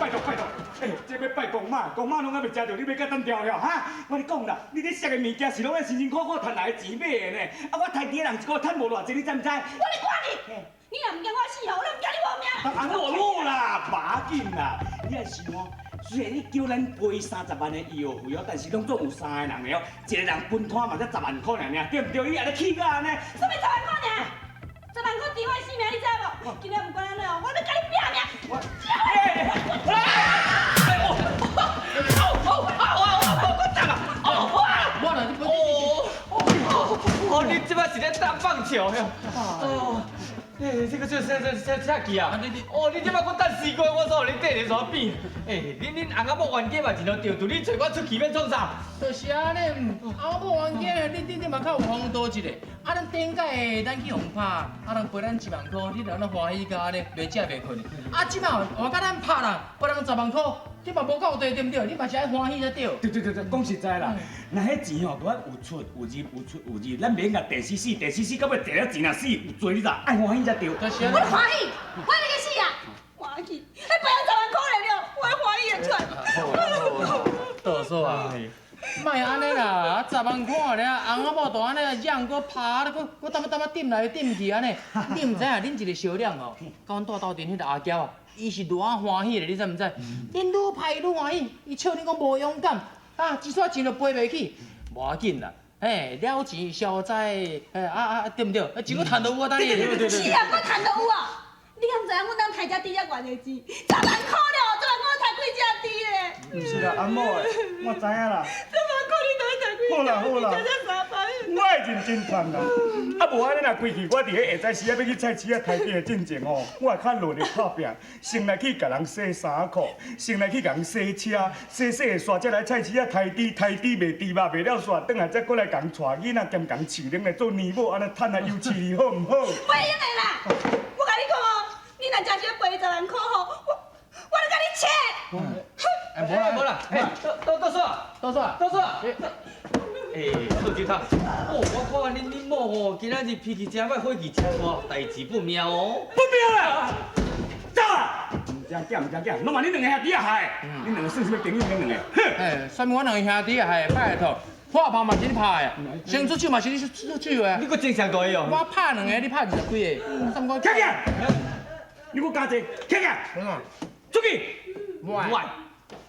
拜託拜託，欸，這欲拜公媽，公媽攏猶未食著，你欲共單調了哈？我跟你講啦，你咧摔的物件是攏咱辛辛苦苦趁來的錢買的呢，啊，我刣豬的人一個月趁無偌濟，你知毋知？我咧管你，你若毋驚我死吼，我都毋驚你活命。啊，我啦，無要緊啦，你愛想哦，雖然你叫咱賠三十萬的醫藥費哦，但是攏總有三個人的哦，一個人分攤嘛才十萬箍爾爾，對毋對？你按呢起價按呢？啥物十萬箍爾？十萬箍值我的性命，你知無？今日毋管按怎哦，我欲共你拼命！我，哎，哦，哦哦哦哦，我重啊！哦哇！我來，你哦哦，你這擺是咧當棒球喲？哦，欸，這個這這這這這機啊！哦，你這擺閣等西瓜，我煞予你缀咧煞變。欸，恁翁仔某冤家嘛真著對，拄你揣我出氣欲創啥？就是按呢，翁仔某冤家，你嘛較有風度一下。啊，咱頂擺咱去予拍，啊人賠咱一萬箍，你就按呢歡喜甲按呢，袂食袂睏。啊，這擺換共咱拍人，賠人十萬箍，你嘛無夠地對毋對？你嘛是愛歡喜才對。對對對對，講實在啦，若彼錢吼，都愛有出有入，有出有入，咱免共第四死，第四死到尾摕了錢若死有罪，你知？愛歡喜才對。就是我歡喜，歡喜個死啊！歡喜，彼賠人十萬箍來了，我歡喜會出來。多數啊，莫按呢啦，啊十萬箍爾，翁仔某就按呢嚷閣拍，閣閣淡仔淡仔點來點去按呢。你毋知影，恁一个小臉哦，佮阮蹛鬥陣彼个阿嬌啊，伊是偌歡喜咧，你知毋知？恁愈拍伊愈歡喜，伊笑恁講無勇敢，啊，一撮錢就賠袂起，無要緊啦，嘿，了錢消災，嘿，啊啊，對毋對？錢閣趁著有啊，等你。是啊，閣趁著有啊！你敢知影阮當刣這豬才偌濟錢？十萬箍了，十萬箍刣幾隻豬咧？毋是啦，阿某的，我知影啦。十萬箍你當刣幾隻？好啦好啦，才三百。我會認真趁啦。啊，無按呢若規氣，我佇咧下早時仔欲去菜市仔刣豬的進前吼，我會較努力拍拚，先來去共人洗衫褲，先來去共人洗車，洗洗會煞，才來菜市仔刣豬，刣豬賣豬肉賣了煞，轉來才閣來共人帶囡仔兼共人飼奶來做奶母，按呢趁來維持你好毋好？袂用的啦！我共你講哦，你若真是欲賠十萬箍吼，我就共你切！哎，無啦無啦，欸，多多少？多少？多少？欸，臭警察，哦，我看恁某吼，今仔日脾氣誠歹，火氣誠大，代誌不妙哦。不妙啦！走啊！毋知囝毋知囝，攏嘛恁兩个兄弟仔害，恁兩个算啥物朋友？恁兩個？哼！欸，啥物我兩个兄弟仔害？拜託，破拍嘛是你拍的，先出手嘛是你出手的。你閣精神過哦？我拍兩个，你拍20幾个，啥物我？起來！你閣加濟，起來！出去！唔愛，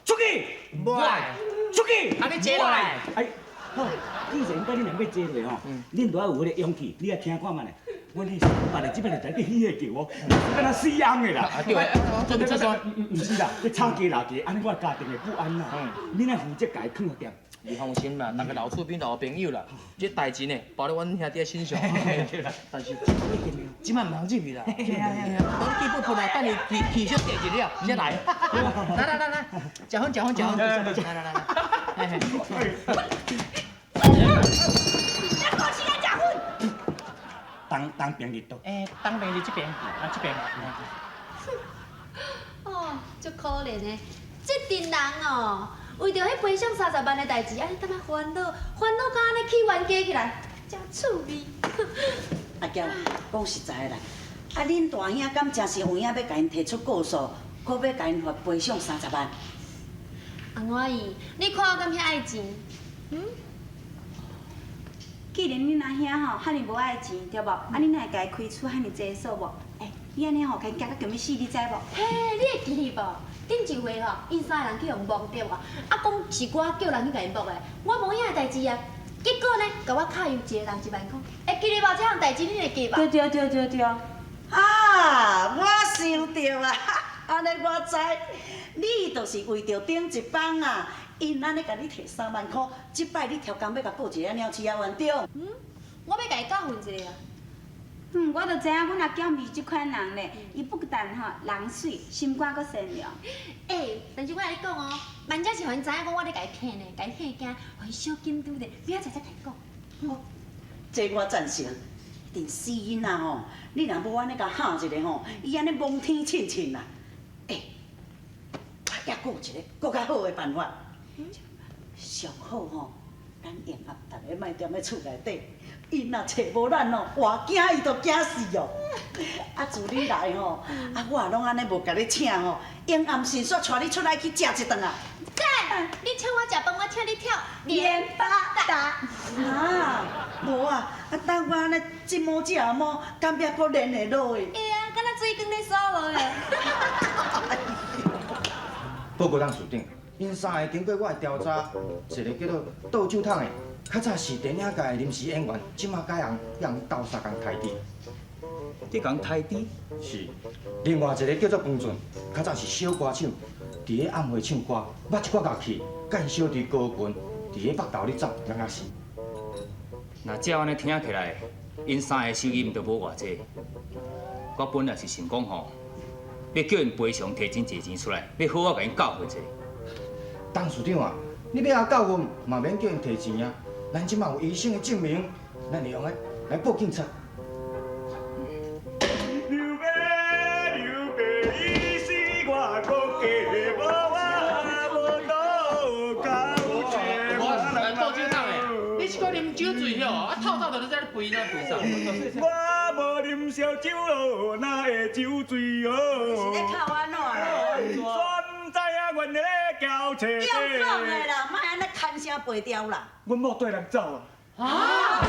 出去！唔愛，出去！啊你坐落來。哎，好，既然講恁兩個坐落吼，恁都愛有彼个勇氣，你愛聽看覓咧。阮彼三伯咧，這擺就在彼個叫哦，敢若死翁的啦。啊對，做做做。毋是啦，你吵架鬧架，按呢我家庭會不安啦。恁愛負責共伊囥予掂。你放心啦，逐个老厝邊老朋友啦，這代誌呢，包佇阮兄弟身上。但是這擺毋通入去啦。等你記不噴啊，等伊氣氣息定一了，先來。來來來來，食薰食薰食薰，來來來來。嘿嘿。你過時間食薰。東東邊佇佗？欸，東邊佇這邊，啊這邊。哦，足可憐的，這陣人哦，為著彼賠償30萬的代誌，按呢淡仔煩惱，煩惱甲按呢起冤家起來，誠趣味。阿嬌，講實在的啦，啊，恁大兄敢真是有影欲共𪜶提出告訴，閣欲共𪜶罰賠償三十萬？阿我姨，你看我敢遐愛錢？嗯？既然恁阿兄吼遐爾無愛錢，對無？啊，你哪會共伊開出遐爾濟數無？欸，你按呢吼，共伊驚甲強欲死，你知無？嘿，你會記得無？頂一回吼，𪜶三个人去予摸著啊，啊講是我叫人去共𪜶摸的，我無影的代誌啊。結果呢，共我敲油一个人1萬箍，會記得無？這項代誌你會記無？對對對對對。啊，我想著啊，按呢我知，你就是為著頂一枋啊，𪜶按呢共你提3萬箍，這擺你超工欲共告一个鳥鼠仔冤對？嗯，我欲共伊教訓一下啊。嗯，我就知影阮阿嬌毋是這款人咧，伊不但吼人媠，心肝閣善良。欸，但是我共你講哦，萬一是予𪜶知影講我咧共伊騙呢，共伊嚇驚，予伊小緊張咧，明仔載才共伊講。好，這我贊成。一定死囡仔吼，你若無按呢共嚇一下吼，伊按呢蒙天凊凊啦。欸，我猶閣有一个閣較好的辦法。上好吼，咱用合逐个莫踮咧厝內底， 𪜶若揣無咱哦，活驚伊都驚死哦。啊，自你來吼，啊，我也攏按呢無共你請吼，永暗神煞帶你出來去食一頓啊。讚！你請我食飯，我請你跳連巴達。啊，無啊，啊等我按呢這毛這毛，敢猶閣練會落去？會啊，敢若水管咧鎖無的。報告董事長，𪜶三个經過我的調查，一个叫做倒酒桶的，較早是電影界的臨時演員，這馬改行予人鬥相共刣豬。你講刣豬？是。另外一个叫做彭俊，較早是小歌手，佇咧暗會唱歌，捌一寡樂器，佮𪜶小弟高群，佇咧北投咧走，敢若是。若照按呢聽起來，𪜶三个手藝毋著無偌濟。我本來是想講吼，欲叫𪜶賠償提真濟錢出來，欲好好共𪜶教訓一下。董事長啊，你欲共教訓，嘛免叫𪜶提錢啊。咱這馬有醫生的證明，咱會用來來報警察。劉爸劉爸，伊是我國家無我無多交情。我倒酒桶的，你是閣啉酒醉吼？啊，透早就咧在咧肥咧肥啥？我無啉燒酒咯，哪會酒醉哦？是咧哭按怎啦？煞毋知影阮咧交情。用講的啦，莫按呢牽聲背調啦。阮某綴人走啊！啊！